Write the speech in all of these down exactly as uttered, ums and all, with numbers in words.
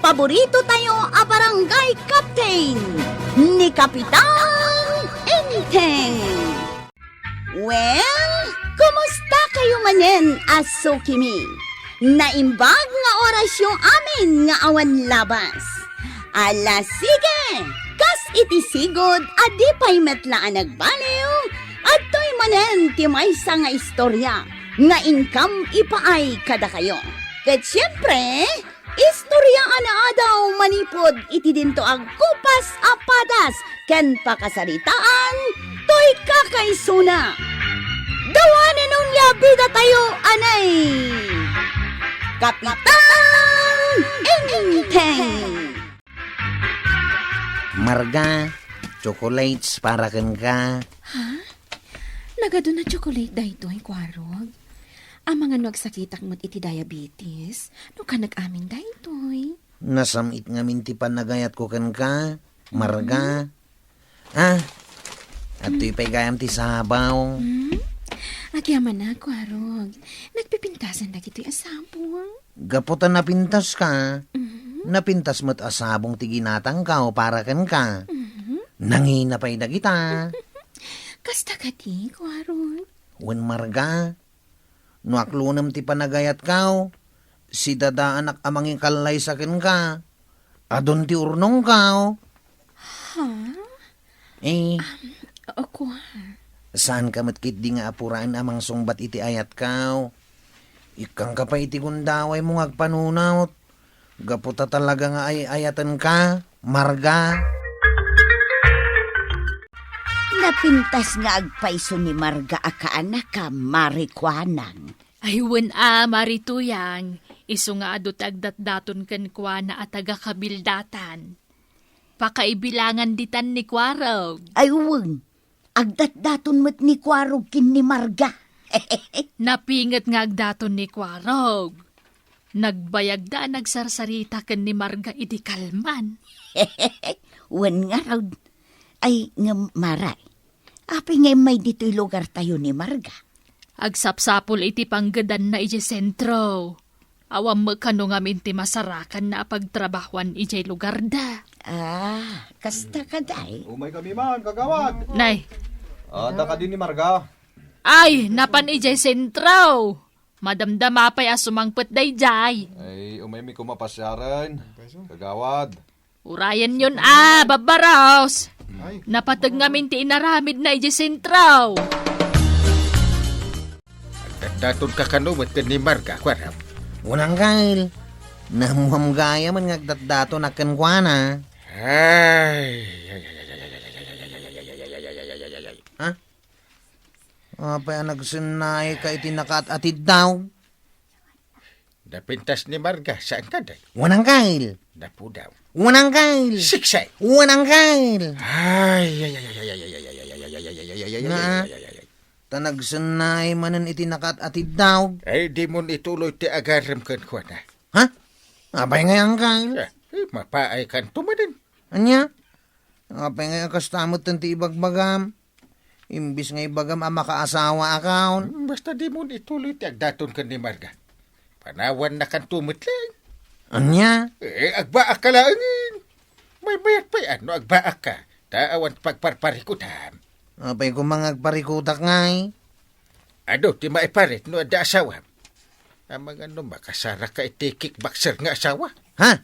paborito tayo a barangay captain, ni Kapitan Enteng. Well, kumusta kayo manen a sukimi? Naimbag nga orasyo amin nga awan labas. Ala, sige! Kas iti sigud a di pay met la a nagbaliw, adtoy manen ti maysa nga istorya nga inkam ipaay kadakayo. Ket siempre, istorya a naadaw manipud iti dinto agkupas a padas ken pakasaritaan toy kakaisuna. Dawanen onia bidatayo, anay! Kapitan Enteng! Marga, chocolates para kenka. Ha? Nagaduna chocolate daytoy, Kuarog? Amangan no agsakitak met iti diabetes, no kanak amin daytoy. Nasam-it ngamin ti panagayatko kenka, Marga. Ah, adtoy pay gayam ti sabaw. Hmm? Agyamanak, Kuarog. Nagpipintasan dagitoy a sabong. Gapu ta napintaska, Mhm. napintas met a sabong ti ginatangko para kenka. Mhm. Nangina pay dagita. Kasta kadi, Kuarog? Wen, Marga, no aklonem ti panagayatko, sidadaanak a mangikallaysa kenka. Adun ti urnongko. Ha? Eh. Um, o, kua. Saanka met ketdi nga apuraen a mangsungbat iti ayatko. Ikkangka pay iti gundawaymo nga agpanunot. Gapu ta talaga nga ay-ayatenka, Marga. Napintas nga agpayso ni Marga a kaanakam, Mari Kuanang. Ay, wen a, Mari Tuyang, isu nga adu ti agdatdaton kenkuana a taga-Kabildatan. Pakaibilangan ditan ni Kuarog. Ay, wen, agdatdaton met ni Kuarog ken ni Marga. Napinget nga agdaton ni Kuarog. Nagbayagda a nagsarsarita ken ni Marga idi kalman. Wen ngarud. Ay, ngem, Mari, apay nga immay ditoy lugartayo ni Marga? Agsapsapul iti panggedanna idiay sentro. Awan met kano ngamin ti masarakanna a pagtrabahuan idiay lugarda. Ah, kasta kadi? Umaykami man, kagawad. Nay. Adda kadi ni Marga? Ay, napan idiay sentro. Madamdama pay a sumangpet daydiay. Ay, umaymi koma pasiaren, kagawad. Urayenyon a, babbaros. Ay. Napateg ngamin ti inaramidna idiay sentro. Agdatdatonka kano met ken ni Marga, kuarog? Wen, Angkel. Naammoam gayamen nga agdatdatonak kenkuana. Ay, ay, ay, ay. Ha? Apay a nagsennaayka iti nakaat-atiddaw? Napintas ni Marga, saan kadi? Wen, Angkel. Napudaw. Wen, Angkel. Siksay. Wen, Angkel. Ay, ay, ay. Nga, ta nagsennaay manen iti nakaat-atiddaw. Ay, dimon ituloy ti agarem kenkuana. Ha? Apay ngay, Angkel? Eh, eh, mapaaykanto manen. Ania? Apay ngay a kasta met ti ibagbagam? Imbis nga ibagam a makaasawaakan. Hmm, basta dimon ituloy ti agdaton ken ni Marga. Panawannakanto met laeng. Ania? Eh, agbaakka laengen. Maymayat pay a no agbaakka, ta awan pagparparikutam. Apay koma nga agparikutak ngay? Adu ti maiparit no adda asawam? Amangan no makasarakka iti kickboxer nga asawa? Ha?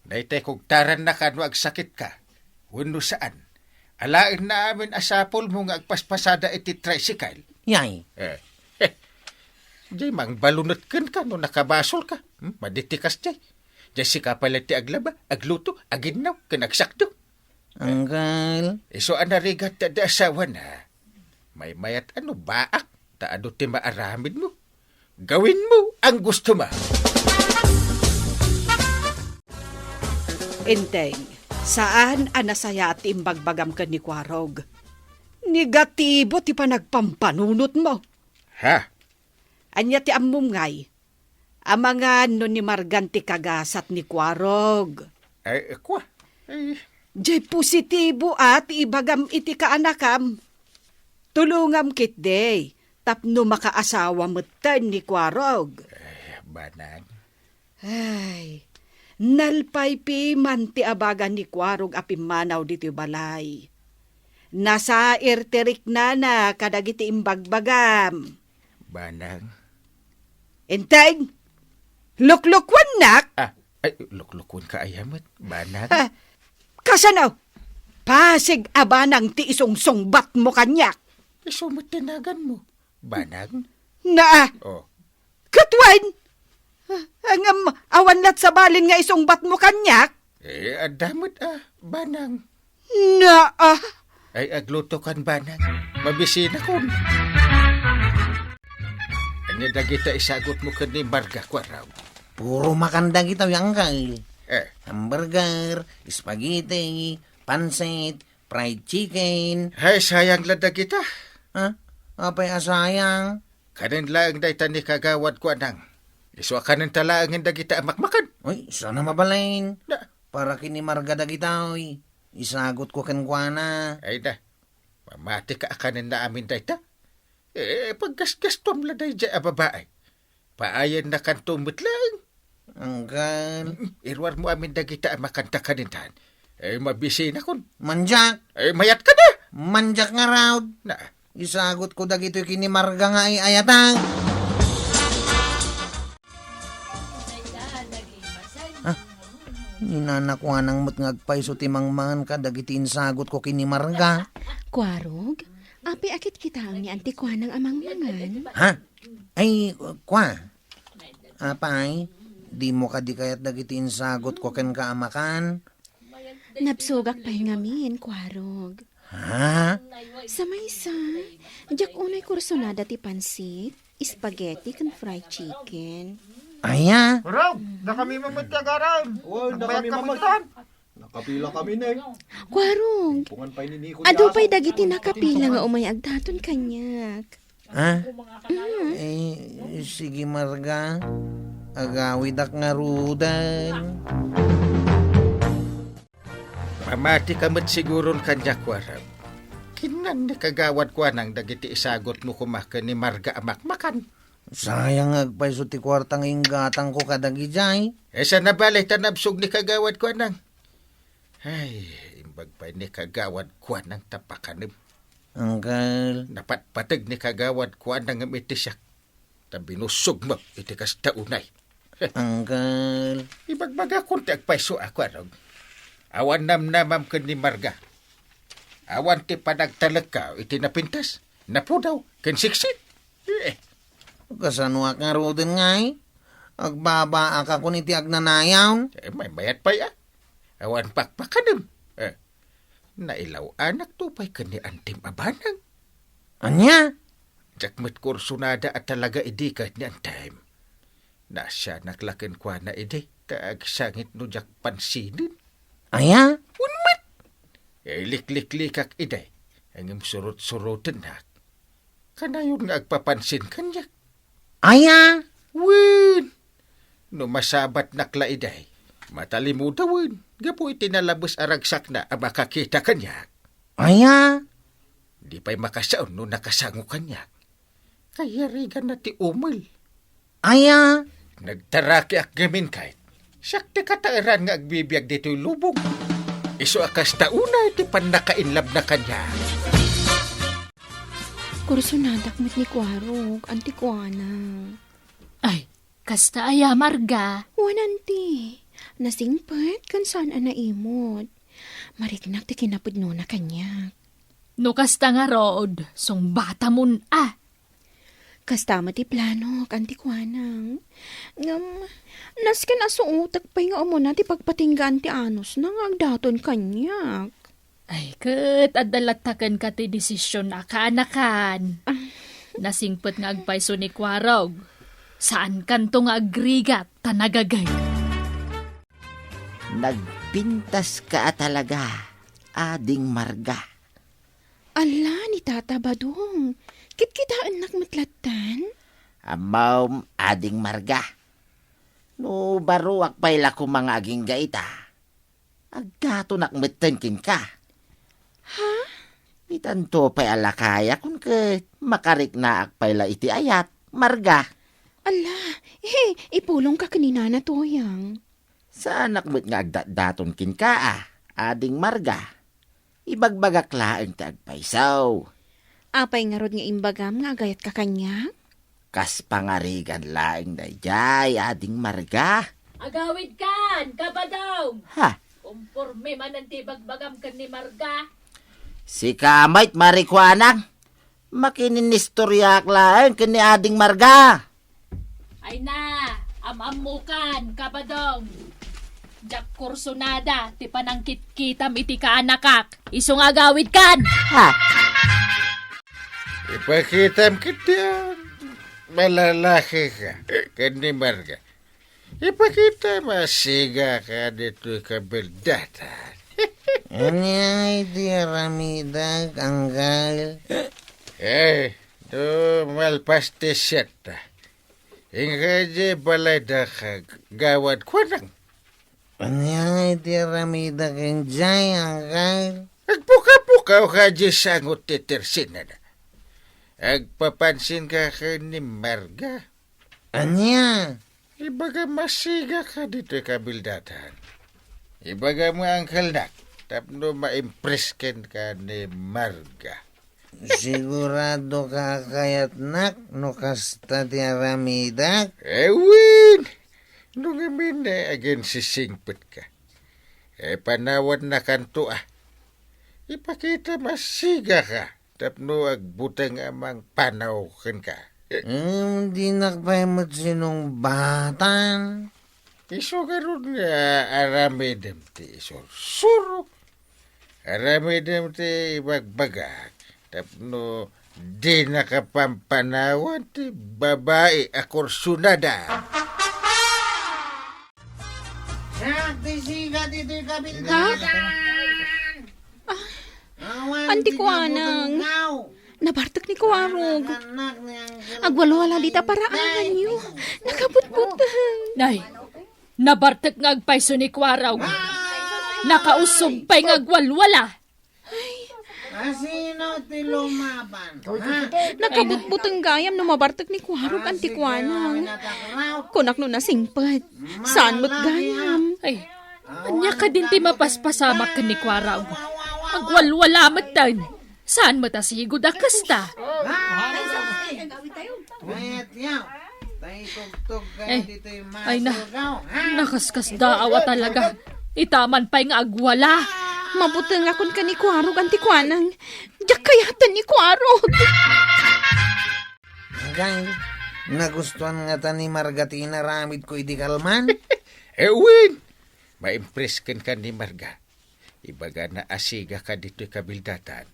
Daytay kugtarannaka no agsakitka wenno saan. Alaenna amin a sapulmo nga agpaspasada iti tricycle. Yay. Eh. Diay mangbalunet kenka no nakabasolka. Hmm? Madi ti kasdiay. Diay sika pay laeng ti aglaba, agluto, aginnaw, ken agsakdo. Angkel. Isu a narigat ti adda asawana. Maymayat a no baak, ta adu ti maaramidmo. Gawinmo ang gusto mo. Enteng, saan a nasayaat ti imbagbagam ken ni Kuarog. Negatibo ti panagpampanunotmo. Ha? Ania ti ammom ngay? Amangan no ni Margan ti kagasat ni Kuarog. Ay, kua. Ay. Diay positibo a ti ibagam iti kaanakam. Tulongam ketdi tapno makaasawa metten ni Kuarog. Ay, banag. Ay, Nalpaypay man ti abagan ni Kuarog a pimmanaw ditoy balay. Nasair ti riknana kadagiti imbagbagam. Banang. Enteng, luklukuennak? Ah, ay, luklukuenka aya met, Banang. Ah, kasano? Pasig a banang ti isungsungbatmo kaniak. Isu met ti naganmo, Banang. Naa. Oh. Ket wen? Ah, ngem awan lat sabali nga isungbatmo kaniak? Eh, adda met, ah, Banang. Naa. Ay, aglutokan, Banang. Mabisinakon. Ania dagita isagutmo ken ni Marga, Kuarog? Puro makan dagita, Uncle. Eh. Hamburger, spaghetti, pansit, fried chicken. Ay, sayang la dagita. Ha? Apay a sayang? Kanen laeng dayta ni Kagawad Kuanang. Isu a kanenta laengen dagita a makmakan. Uy, saan a mabalin? Da. Para ken ni Marga dagita, uy. Isagutko kenkuana. Ay da, mamatika a kanenna amin dayta? Eh, paggasgastom la daydiay a babai. Paayannakanto met laeng. Uncle. Iruarmo amin dagita a makanta kanentan. Eh, mabisinakon. Manjak. Eh, mayat ka na. Manjak ngarud. Na. Isagutko dagitoy ken ni Marga nga ay-ayatak. Ah, ni Nana Kuanang met nga agpayso ti mangmangan kadagiti insagutko ken ni Marga. Kuarog, apay a kitkitaem ni Anti Kuanang a mangmangan? Ha? Ay, Kua. Apay, dimo kadi kayat dagiti insagutko kenka a makan? Nabsogak pay ngamin, Kuarog. Ha? Samaysay, diak unay kursonada ti pansit, spaghetti, ken fried chicken. Aya? Kuarog, dakami met ti agaram. Oy, dakami met. Nakapila kami, ne. Kuarog, adu pay dagiti nakapila nga umay agdaton kaniak. Ha? Mm. Eh, sige, Marga. Agawidak ngaruden. Mamatika met siguron kaniak, Kuarog. Kinnan ni Kagawad Kuanang dagiti isagutmo koma ken ni Marga a makmakan. Sayang nga agpayso ti kuarta nga inggatangko kadagidiay. Eh, saan a bale ta nabsog ni Kagawad Kuanang? Ay, imbag pay ni Kagawad Kuanang ta pakanem. Uncle. Napatpateg ni Kagawad Kuanang ngem iti siak. Ta binusog met iti kasta unay. Uncle. Ibagbagakon ti agpayso a Kuarog. Awan namnamam ken ni Marga. Awan ti panagtalekka iti napintas, napudaw, ken siksit. Eh. Kasanoak ngaruden ngay? Agbabaakakon iti agnanayon? Eh, maymayat pay a. Awan pakpakanem. Eh, nailaw-anakto pay ken ni Antim a Banang. Ania? Diak met kursonada a talaga idi ket ni Antim. Naasianak la kenkuana idi, ta agsangit no diak pansinen. Aya? Wen met! Eh, likliklikak idi, ngem surot-surotennak. Kanayon nga agpapansin kaniak. Aya? Wen! No masabatnak la idi, matalimudawen, gapu iti nalabes a ragsakna a makakita kaniak. Aya? Di pay makasaon no nakasango kaniak. Kayariganna ti umel. Aya? Nagtarakiak ngamin kayat. Siak ti kataeran nga agbibiag ditoy lubong. Isu a kasta unay ti pannakainlabna kaniak. Kursonadak met ni Kuarog, Anti Kuana. Ay, kasta aya, Marga? Wen, Anti. Nasingpet ken saan a naimot. Mariknak ti kinapudnona kaniak. No kasta ngarud, sungbatamon a. Kasta met ti planok, Anti Kuanang. Ngem, nasken a suotek pay nga umuna ti pagpatinggaan ti anusna nga agdaton kaniak. Ay, ket adda latta kenka ti desisyon a kaanakan. Ah. Nasingpet nga agpayso ni Kuarog. Saankanto nga agrigat ta nagagay. Nagpintaska a talaga, Ading Marga. Ala, ni Tata Badong, kitkitaennak met lattan? Ammom, Ading Marga. No baruak pay la koma nga agingga ita, agdatonak metten kenka. Ha? Itanto pay a lakayakon ket makariknaak pay la iti ayat, Marga. Ala, eh, ipulongka ken ni Nana Toyang. Saanak met nga agdatdaton kenka, a, Ading Marga. Ibagbagak laeng ti agpayso. Apay ngarud nga imbagam nga agayatka kaniak? Kas pangarigan laeng daydiay, Ading Marga. Agawidkan, Kabadong! Ha? Komporme manen ti ibagbagam ken ni Marga. Sika met, Marikuanang. Makininistoriaak laeng ken ni Ading Marga. Ay na, am-ammokan, Kabadong. Diak kursunada ti panangkitkitam iti kaanakak. Isu nga agawidkan. Ha? Ipakitam ketdi a malalakika ken ni Marga. Ipakitam a sigaka ditoy kabeldatan. Ania iti aramidek, Angkel? Eh, no malpas ti siatna, inka idiay balayda kagawad kuanang. Ania iti aramidek idiay, Angkel? Agpukapukaw ka idiay sango ti tersinada. Agpapansinka ken ni Marga. Ania? Ibagam a sigaka ditoy kabeldatan. Ibagam nga angkelnak tapno maimpress kenka ni Marga. Siguradoka a kayatnak no kasta ti aramidek? Wen! No ngamin, eh, aginsisingpetka. Eh, panawannakanto, a. Ipakitam a sigaka tapno agbuteng a mangpanaw kenka. Ngem dinak pay met sinungbatan. Isu ngarud nga aramidem ti isursuro. Aramidem ti ibagbagak tapno dinaka pampanawan ti babai a kursunada. Siak ti siga ditoy kabildadan. Ah, Awan Anti ti Kuanang. Nabutangaw. Nabartek ni Kuarog. Anak ni Angel. Agwalwala dita paraanganyo. Nakabutbuteng. Nay, nabartek nga agpayso ni Kuarog. Ay! Nakausog pay nga agwalwala. Asino ti lumaban? Ha? Nakabutbuteng gayam no mabartek ni Kuarog, Anti Kuanang. Kunak no nasingpet. Saan met gayam? Ay, ania kadin ti mapaspasamak ken ni Kuarog? Agwalwala metten. Saan met a sigud a kasta? Ay, ay na, nakaskasdaaw a talaga. Itaman pay nga agwala. Mabutengakon ken ni Kuarog, Anti Kuanang. Diak kayaten ni Kuarog. Angkel, nagustuan ngata ni Marga ti inaramidko idi kalman? Eh, wen, maimpress kenka ni Marga. Ibagana a sigaka ditoy kabildatan.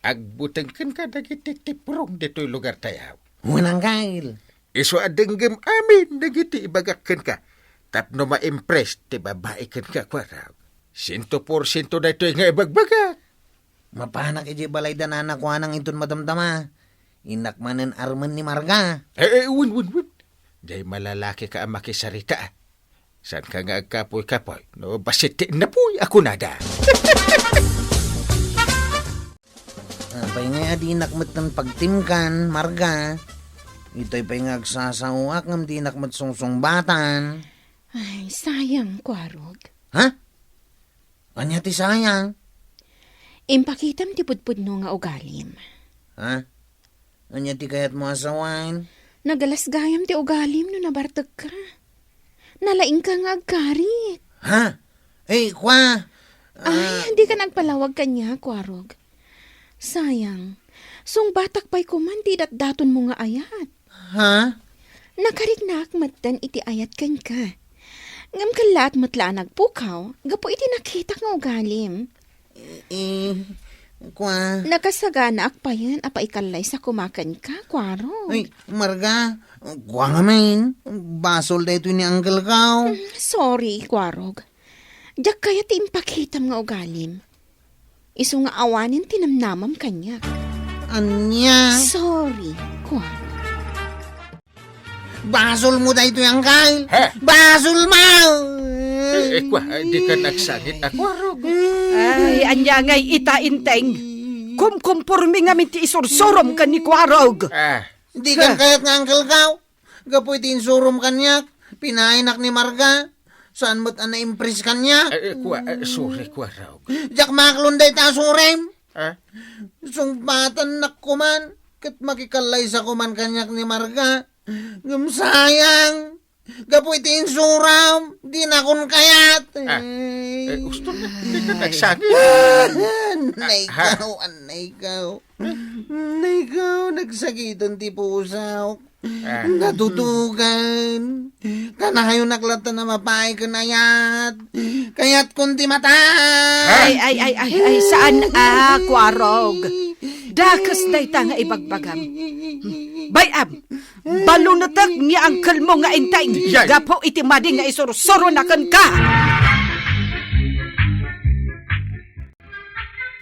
Agbuteng kenka dagiti tiprong ditoy lugartayo. Wen, Angkel. Isu a denggem amin dagiti ibagak kenka tapno maimpress ti babai kenka, Kuarog. Siento porsiento daytoy nga ibagbagak. Mapanak idiay balay da Nana Kuanang inton madamdama. Innak manen armen ni Marga. Eh, eh, wen, wen, wen. Diay malalakika a makisarita. Saanka nga agkapoy-kapoy no bassit ti innapoy a kunada. Apay ngay a dinak metten pagtimkan, Marga? Itoy pay nga agsasaoak ngem dinak met sungsungbatan. Ay, sayang, Kuarog. Ha? Ania ti sayang? Impakitam ti pudpudno nga ugalim. Ha? Ania ti kayatmo a sawen? Nagalas gayam ti ugalim no nabartekka. Nalaingka nga agkarit. Ha? Eh, kua? Ay, dika nagpalawag kaniak, Kuarog. Sayang. Sungbatak pay koman ti datdatonmo nga ayat. Ha? Nakariknaak metten iti ayat kenka. Ngem kellaat met la a nagpukaw gapu iti nakitak nga ugalim. Eh, kua? Nakasaganaak payen a paikallay sa kumakenka, Kuarog. Ay, Marga, kua ngamin. Basol daytoy ni Uncle Kao. Mm, sorry, Kuarog. Diak kayat ti impakitam nga ugalim. Isu nga awanen ti namnamam kaniak. Ania? Sorry, Kuarog. Basolmo daytoy, Angkay. He? Basolmo! Eh, eh, kua, eh, dika nagsangit a, Kuarog. Ay, ania ngay ita, Inteng? Kumkumpormi ngamin ti isursurom ken ni Kuarog. Ah. Dika kayat nga, Uncle Kao. Gapu iti insurom kaniak, pinaaynak ni Marga. Saan met a na-impress kaniak? Eh, eh, kua-, eh, sorry, Kuarog. Diak maaklon dayta a surim. Ah? Sungpatannak koman, ket makikallaysa koman kaniak ni Marga. Ngem sayang, gapu iti insuram, dinakon kayat. Ah, eh, gusto na, di ka nagsakit. Nay Ah, ha? Ikaw, anay ikaw. Nay ikaw, nagsakiton ti pusak. Ah. Natutugan. Kanayon ak latta a mapaay ken ayat. Kayatkon ti mata. Ah. Ay, ay, ay, ay, ay, saan a, Kuarog. Dakes dayta nga ibagbagam. Bay-am, balunetek ni angkelmo nga Enteng. Yay. Gapu iti madi nga isursuro na kenka.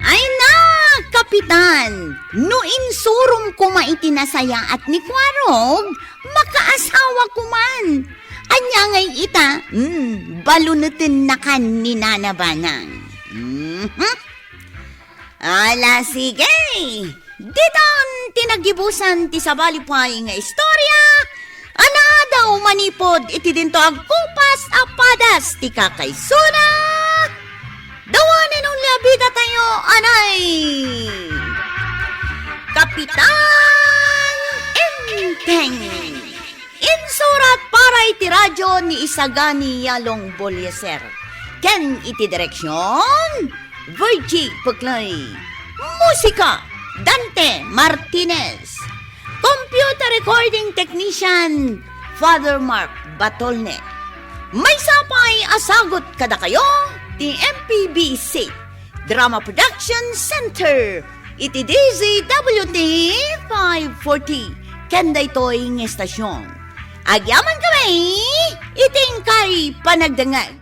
Ay na, Kapitan! No insurom koma iti nasayaat ni Kuarog, makaasawa koman. Ania ngay ita? Hmm, balunetennakan ni Nana Banang. Mhm. Ala, sige! Ditan ti nagibusan ti sabali pay nga istorya, a naadaw manipud iti dinto agkupas a padas ti kakaisuna. Dawanen only a bidatayo, anay! Kapitan Enteng. Insurat para iti radyo ni Isagani Yalong Bolieser. Ken iti direksyon, Virgie Puclay. Musika, Dante Martinez. Computer recording technician, Father Mark Batolne. Maysa pay a sagut kadakayo ti M P B C Drama Production Center iti D Z W T five forty ken daytoy nga estasion. Agyamankami iti inkay panagdengngeg.